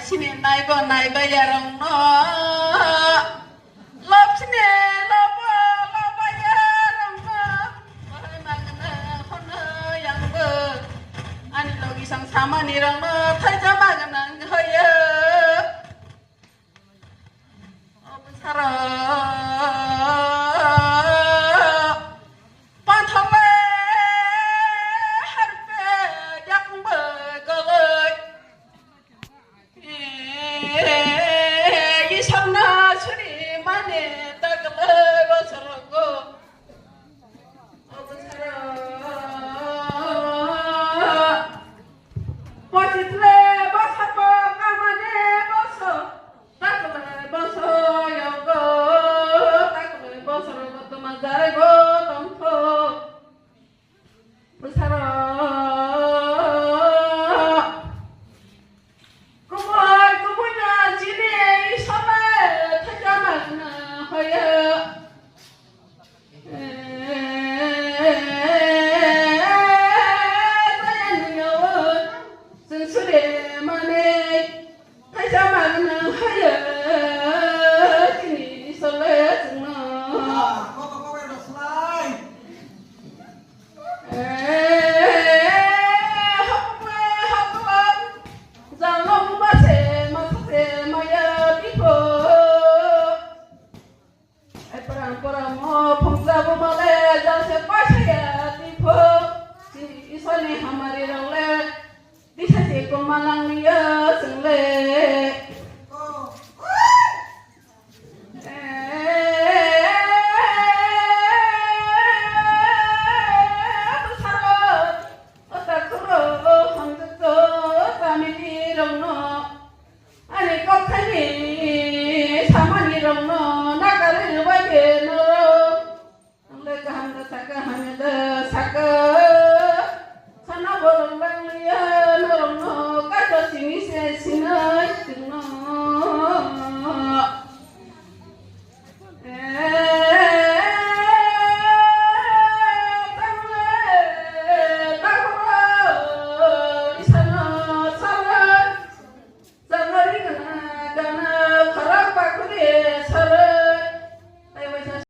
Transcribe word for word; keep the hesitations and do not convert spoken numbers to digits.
Sini naibo naibai yarongno. Lobsini lobo lobai yarongno. Bahai magna hono yangbo. Ani logi sang samani rongno thaisa magna hoyo. Obsara. Panthole harpe yakungbo goloi. Isokna suri mane takle bosorogo. Obsara. Pochitle bosor bo kamane bosor. Takle bosor yogo. Takle bosorogo tuma jarego tongtho. Bwsarok kubui kubui no chini Isorno thaisa magna hoyo. Chwng suri mani thaisa magna hoyo chini Isorno chwngno. Isoni hamari rong le, bisa si kumalang ya sing le. Ani kokthani samani rongno